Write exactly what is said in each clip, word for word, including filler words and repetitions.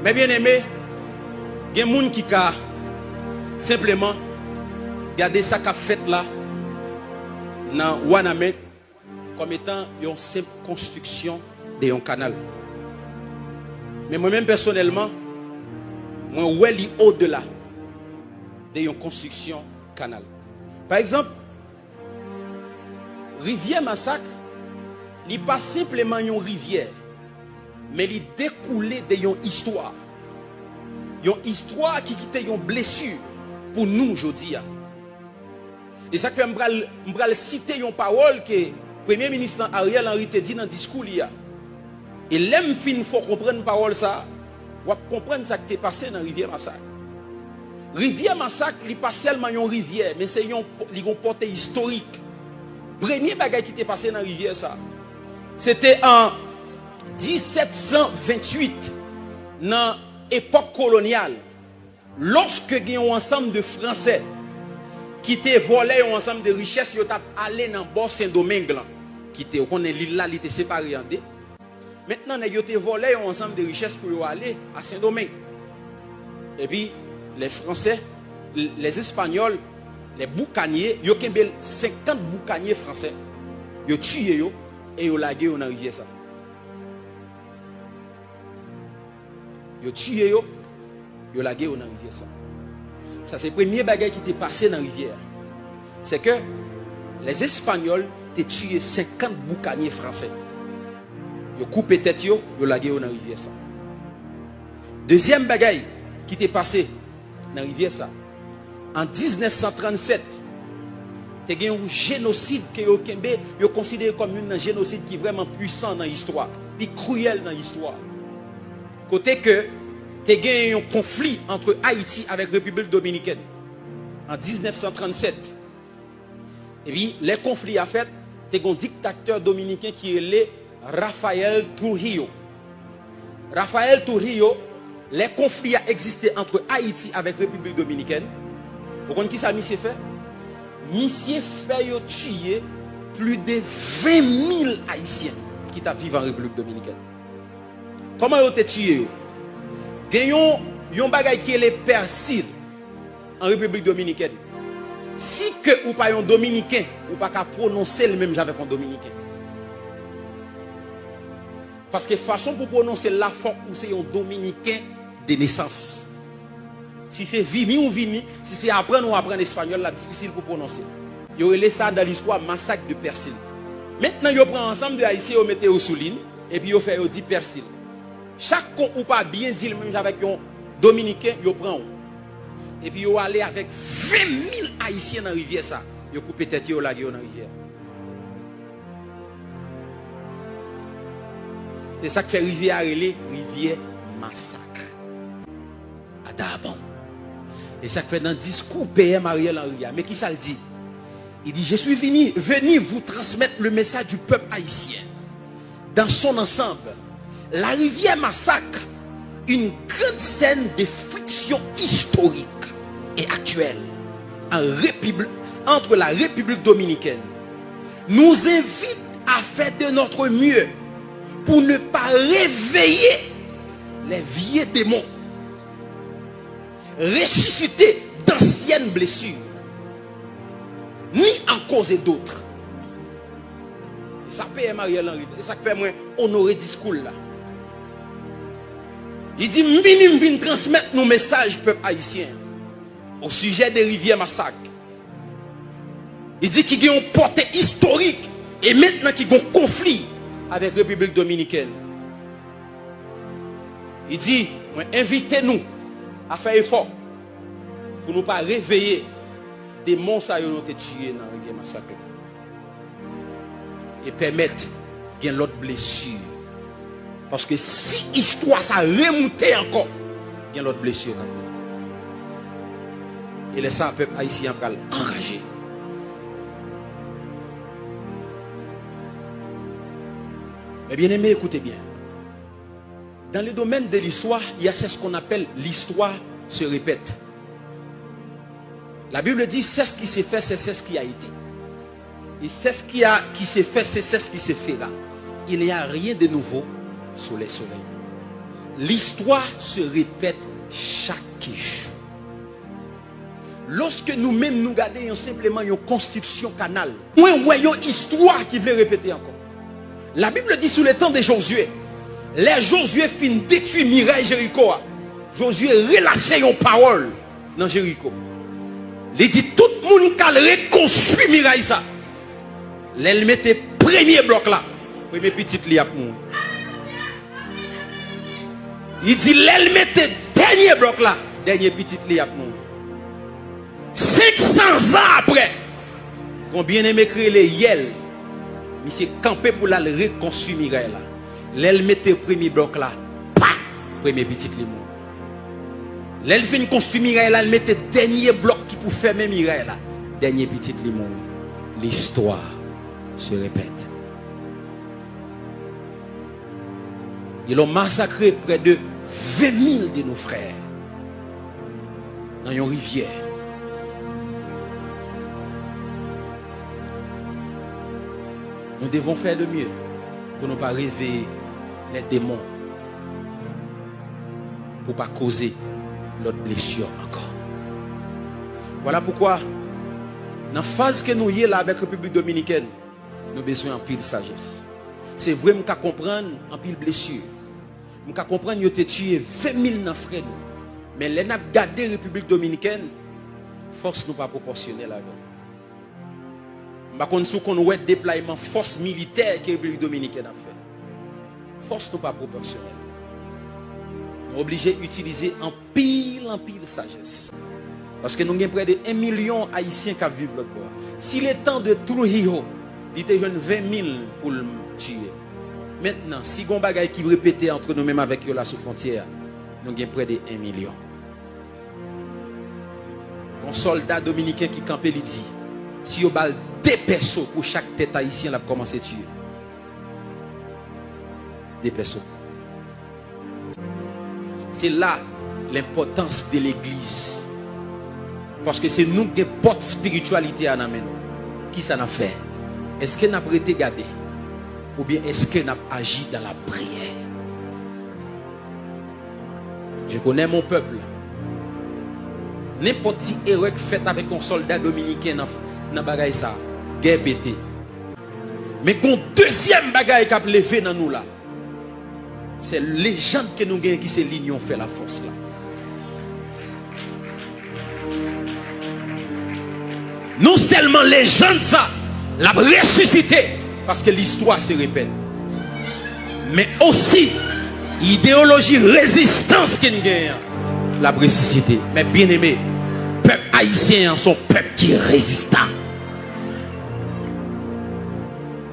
Mes bien-aimés, gen moun ki ka senpleman gade sa k ap fèt la nan Wanament kòm etan yon senp konstriksyon de yon kanal. Men mwen menm pèsonèlman, mwen wè li odela de yon konstriksyon kanal. Pa egzanp, Rivyè Masak, li pa senpleman yon rivyè, men li dekoule de yon istwa. Yon istwa ki kite yon blesi pou nou jodi a. E sa k fè m pral, m pral site yon pawòl ke Premye Minis lan, Ariel Henry, te di nan diskou li a. E lè m fin fè w konprann pawòl sa a, w ap konprann sa k te pase nan Rivyè Masak. Rivyè Masak, li pa sèlman yon rivyè, men se yon, li gon pòte istorik. Premye bagay ki te pase nan rivyè sa a, se te an disèt san venntuit, nan epòk kolonyal, lòske gen yon ansanm de Fransè ki te vòlè yon ansanm de richès, yo t ap ale nan bò Sendomeng lan, ki te, ou konnen, lil la, li te separe an de. Mentnan, nèg yo te vòlè yon ansanm de richès pou yo ale a Sendomeng. Epi, lè Fransè, lè Espanyòl, lè boukanye, yo kenbe senkant boukanye fransè. Yo tiye yo e yo lage yo nan rivyè sa. Yo tiye yo, yo lage yo nan rivyè sa. Sa se premye bagay ki te pase nan rivyè a. Se ke lè Espanyòl te tiye senkant boukanye fransè. Yo koupe tèt yo, yo lage yo nan rivyè sa. Dezyèm bagay ki te pase nan rivyè sa, an diznèf san trannsèt, te gen yon jenosid ke yo kenbe, yo konsidere kòm youn nan jenosid ki vrèman pwisan nan istwa, pi kriyèl nan istwa. Kote ke te gen yon konfli ant Ayiti avèk Repiblik Dominikèn an diznèf san trannsèt. Epi, lè konfli a fèt, te gen yon diktatè dominiken ki rele Rafael Trujillo. Rafael Trujillo, lè konfli a egziste ant Ayiti avèk Repiblik Dominikèn, ou konn kisa misye fè? Misye fè yo tiye plis de ven mil Ayisyen ki t ap viv an Repiblik Dominikèn. Kòman yo te tiye yo? Gen yon, yon bagay ki rele pèsil an Repiblik Dominikèn. Si ke ou pa yon Dominiken, ou pa ka pwononse l menm jan avèk yon Dominiken. Paske fason pou pwononse l la, fòk ou se yon Dominiken de nesans. Si se vini ou vini, si se aprann ou aprann espanyòl, l ap difisil pou pwononse. Yo rele sa nan listwa masak de pèsil. Mentnan, yo pran ansanm de Ayisyen, yo mete yo sou liy, epi yo fè yo di pèsil. Chak kon ou pa byen di l menm jan avèk yon Dominiken, yo pran w. Epi yo ale avèk ven mil Ayisyen nan rivyè sa. Yo koupe tèt yo, yo lage yo nan rivyè. Se sa k fè rivyè a rele Rivyè Masak. Adabon. E sa k fè nan diskou P M Ariel Henry a, men kisa l di? Il dit, je suis venu, venu vous transmettre le message du peuple haïtien dans son ensemble. La rivière Massacre, une grande scène de friction historique et actuelle en Républi-, entre la République dominicaine, nous invite à faire de notre mieux pour ne pas réveiller les vieux démons, ressusciter d'anciennes blessures, ni en causer d'autres. E sa P M Ariel Henry, e sa k fè mwen onore diskou l la. Li di, m vini, m vin transmèt nou mesaj pèp ayisyen o sijè de Rivyè Masak. Li di ki gen yon pòte istorik e mentnan ki gen yon konfli avèk Repiblik Dominikèn. Li di, mwen envite nou a fè efò pou nou pa reveye demon sa yo nou te tiye nan Rivyè Masak la e pèmèt gen lòt blesi. Paske si istwa sa remoute ankò, gen lòt blesi k ap vini. E lè sa a, pèp ayisyen an pral anraje. Mes bien-aimés, écoutez bien. Dans le domaine de l'histoire, il y a ce qu'on appelle l'histoire se répète. La Bible dit, c'est ce qui s'est fait, c'est ce qui a été. Et c'est ce qui a, qui s'est fait, c'est ce qui se fera. Il n'y a rien de nouveau sous le soleil. L'histoire se répète chaque jour. Lòske nou menm nou gade yon senpleman yon konstriksyon kanal, mwen wè yon istwa ki vle repete ankò. La Bible dit sous le temps de Josué, lè Josué fin detwi miray Jeriko a, Josué relache yon pawòl nan Jeriko. Li di tout moun k al rekonstwi miray sa. Lè l mete premye blòk la, premye pitit li ap mouri. Li di lè l mete dènye blòk la, dènye pitit li ap mouri. Senk san zan apre, gon byeneme ki rele Yèl, misye kanpe pou l al rekonstwi miray la. Lè l mete premye blòk la, pa! Premye pitit li mouri. Lè l fin konstwi miray la, l mete dènye blòk ki pou fèmen miray la. Dènye pitit li mouri. L'histoire se répète. Ils ont massacré près de vingt mille de nos frères dans une rivière. Nous devons faire de mieux pour ne pas réveiller les démons, pour pas causer l'autre blessure encore. Voilà pourquoi, dans la phase que nous y est là avec République Dominicaine, nou bezwen anpil sajès. Se vre, m ka konprann anpil blesi. M ka konprann yo te tiye ven mil nan frè nou. Men lè n ap gade Repiblik Dominikèn, fòs nou pa pwopòsyonèl avè l. M pa konn si w konn wè deplwayman fòs militè ke Repiblik Dominikèn ap fè. Fòs nou pa pwopòsyonèl. Nou oblije itilize anpil, anpil sajès. Paske nou gen prè de en milyon Ayisyen k ap viv lòt bò a. Si letan de Trujillo, li te jwenn ven mil pou l tiye. Mentnan, si gon bagay ki repete antre nou menm avèk yo la sou fwontyè a, nou gen prè de en milyon. Yon sòlda dominiken ki kanpe, li di, si yo ba l de pèso pou chak tèt ayisyen, l ap kòmanse tiye. De pèso. Se la lenpòtans de legliz. Paske se nou k gen pòt espirityalite a nan men nou. Kisa n ap fè? Èske n ap rete gade? Oubyen èske n ap aji dans la prière? Je connais mon peuple. Nenpòt ti erè k fèt avèk yon sòlda dominiken nan, nan bagay sa, gè pete. Men gon dezyèm bagay k ap leve nan nou la. Se lejann ke nou genyen ki se linyon fè lafòs la. Non sèlman lejann sa, l ap resisite, paske listwa se repèt. Men osi, ideyoloji rezistans ke n genyen an, l ap resisite. Men byeneme, pèp ayisyen an se yon pèp ki rezistan.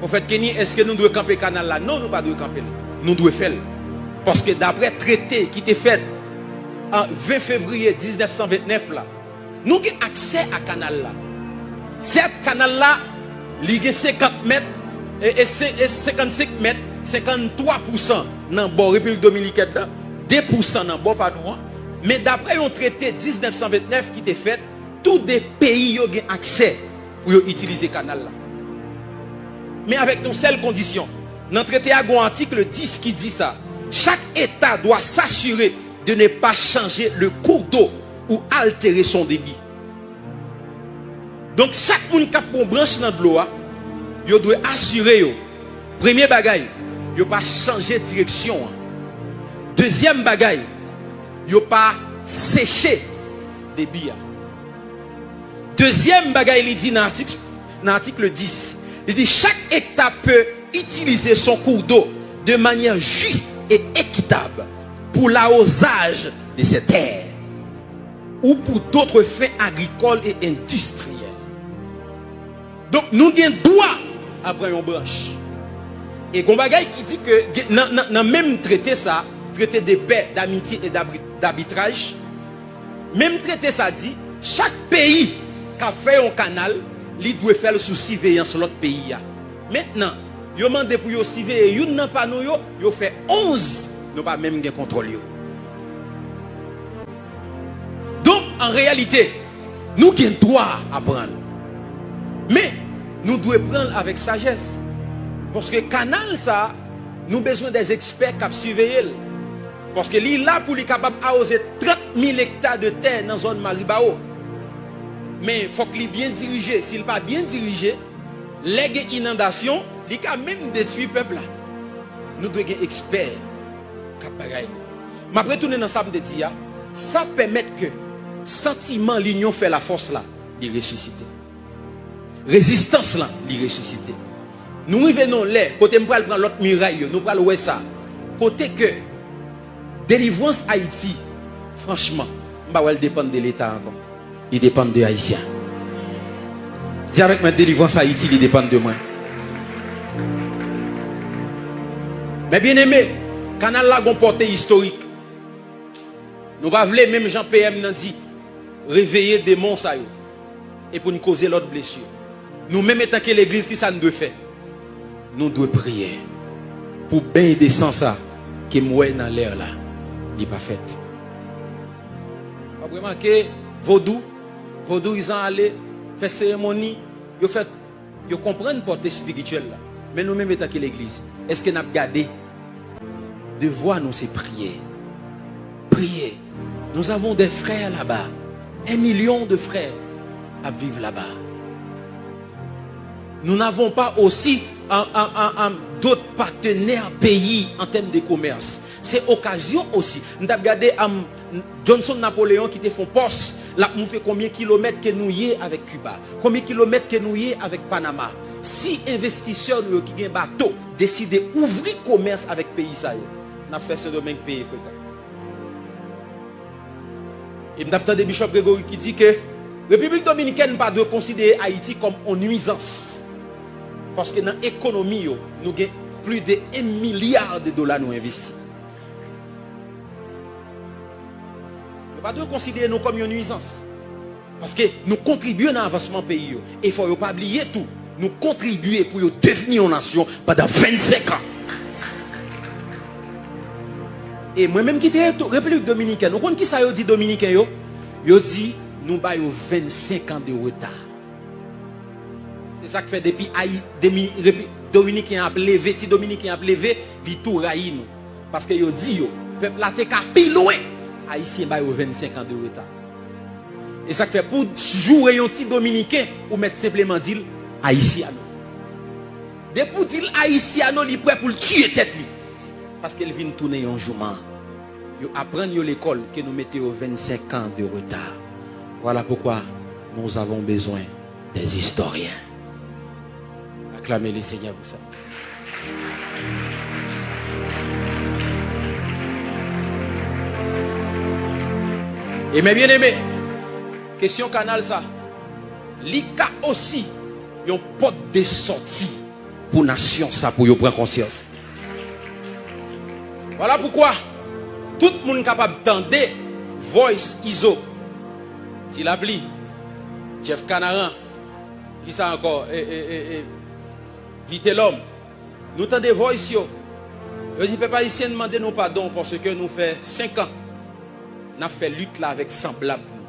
Pwofèt Kenny, èske nou dwe kanpe kanal la? Non, nou pa dwe kanpe l. Nou dwe fè l. Paske daprè trete ki te fèt an ven fevriye diznèf san ventnèf la, nou gen aksè a kanal la. Sèt, kanal la, li gen senkant mèt, e, e sen-, e senkannsenk mèt, senkanntwa pousan nan bò Repiblik Dominikèn nan, de pousan nan bò pa nou an. Men daprè yon trete diznèf san ventnèf ki te fèt, tou de peyi yo gen aksè pou yo itilize kanal la. Men avèk yon sèl kondisyon. Nan trete a, gon atik dis ki di sa, chaque État doit s'assurer de ne pas changer le cours d'eau ou altérer son débit. Donk, chak moun k ap pran branch nan dlo a, yo dwe asire yo, premye bagay, yo pa chanje direksyon an. Dezyèm bagay, yo pa seche debi a. Dezyèm bagay li di nan atik, nan atik dis, li di, chaque État peut utiliser son cours d'eau de manière juste et équitable pour l'arrosage de ses terres ou pour d'autres fins agricoles et industrielles. Donk, nou gen dwa a pran yon branch. E gon bagay ki di ke gen, nan, nan, nan menm trete sa, trete de pè, damitye e dabri-, dabitraj, menm trete sa di, chak peyi k ap fè yon kanal, li dwe fè l sou siveyans lòt peyi a. Mentnan, yo mande pou yo siveye youn nan panou yo, yo fè onz, nou pa menm gen kontwòl yo. Donk, an reyalite, nou gen dwa a pran l. Men, nou dwe pran l avèk sajès. Paske kanal sa, nou bezwen dè ekspè k ap siveye l. Paske li la pou li kapab awoze trant mil ekta de tè nan zòn Maribawo. Men fòk li byen dirije. Si l pa byen dirije, lè gen inondasyon, li ka menm detwi pèp la. Nou dwe gen ekspè k ap bay nou. M ap retounen nan sa m te di a. Sa pèmèt ke santiman linyon fè lafòs la, li resisite. Rezistans lan, li resisite. Nou rive nan yon lè kote m pral pran lòt miray yo, nou pral wè sa. Kote ke delivrans Ayiti, franchman, m pa wè l depann de Leta ankò. Li depann de Ayisyen. Di avèk mwen, delivrans Ayiti, li depann de mwen. Men byeneme, kanal la gon pòte istorik. Nou pa vle, menm jan P M nan di, reveye demon sa yo. E pou n koze lòt blesi. Nou menm, etanke legliz, ki sa n dwe fè? Nou dwe priye pou beny de san sa ke m wè nan lè la, li pa fèt. W ap remake, vodou, vodouyizan ale fè seremoni, yo fè, yo konprann pòte espirityèl la. Men nou menm, etanke legliz, èske n ap gade? Devwa nou se priye. Priye. Nous avons des frères là-bas. Un million de frères ap viv laba. Nous n'avons pas aussi, euh, euh, euh, euh, d'autres partenaires pays en termes de commerce. Se okazyon osi. M t ap gade, um, Johnson Napoléon ki te fè yon pòs, l ap montre konbyen kilomèt ke nou ye avèk Kiba, konbyen kilomèt ke nou ye avèk Panama. Si envestisè nou yo ki gen bato deside ouvri komès avèk peyi sa yo, n ap fè Sendomeng peye frekan. E m t ap tande Bishop Gregory ki di ke Repiblik Dominikèn pa dwe konsidere Ayiti kòm on nwizans. Paske nan ekonomi yo, nou gen plis de un milliard de dola nou envesti. Yo pa dwe konsidere nou kòm yon nwizans. Paske nou kontribye nan avansman peyi yo. E fò yo pa bliye tou, nou kontribye pou yo devni yon nasyon pandan vennsenk an. E mwen menm ki te Reto-, Repiblik Dominikèn, ou konn kisa yo di Dominiken yo? Yo di nou ba yo vennsenk an de reta. Se sa k fè depi Ayi-, demi-, Repi-, Dominiken ap leve, ti Dominiken ap leve, li tou rayi nou. Paske yo di yo, pèp la te ka pi lwen. Ayisyen ba yo vennsenk an de reta. E sa k fè pou w joure yon ti Dominiken, ou mèt senpleman di l Ayisyen. Depi w di l Ayisyen, li prè pou l tiye tèt li. Paske l vin tounen yon jouman. Yo aprann yo lekòl ke nou mete yo vennsenk an de reta. Voilà pourquoi nous avons besoin des historiens. Acclamez le Seigneur pour ça. E men byeneme, kesyon kanal sa, li ka osi yon pòt de sòti pou nasyon sa, pou yo pran konsyans. Vwala poukwa tout moun kapab tande voice Izo, Ti Lapli, Jeff Canaran, kisa ankò, e, e, e, e, Vitelhomme. Nou tande voice yo. Yo di pèp ayisyen mande nou padon paske nou fè senk an n ap fè lit la avèk sanblab nou.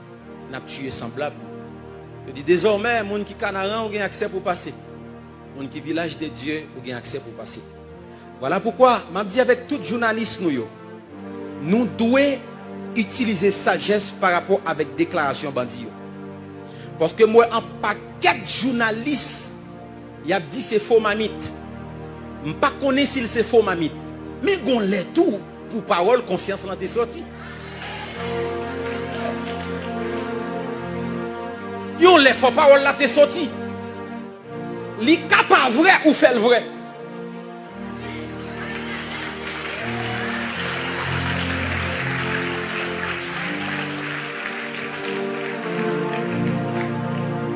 N ap tiye sanblab nou. Yo di dezòmè, moun ki Kanaran, ou gen aksè pou pase. Moun ki Vilaj de Dye, ou gen aksè pou pase. Vwala poukwa m ap di avèk tout jounalis nou yo, nou dwe itilize sajès pa rapò avèk deklarasyon bandi yo. Paske m wè an pakèt jounalis, y ap di se fo mamit. M pa konnen si l se fo mamit. Men gon lè tou, pou pawòl konsyans lan te sòti. Yon lè fò pawòl la te sòti. Li ka pa vrè ou fè l vrè.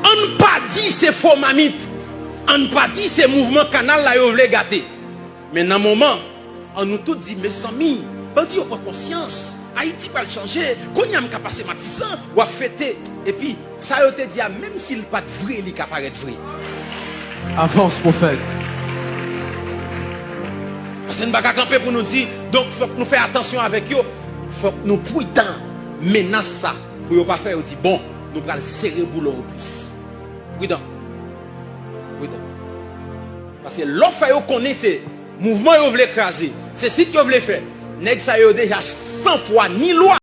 Ann pa di se fo mamit. Ann pa di se mouvman kanal la yo vle gate. Men nan moman, ann nou tout di, mezanmi, bandi yo pran konsyans, Ayiti pral chanje, kounye a m ka pase Matisan, w ap fete. Epi, sa yo te di a, menm si l pa t vre, li ka parèt vre. Avans, pwofèt. Paske n pa ka kanpe pou nou di, donk, fòk nou fè atansyon avèk yo, fòk nou pridan. Menas sa, pou yo pa fè yo di, bon, nou pral sere boulon yo plis. Pridan. Pridan. Paske lè w fè yo konnen se mouvman yo vle kraze, se sit yo vle fè, Nèg sa yo deja san fwa ni lwa.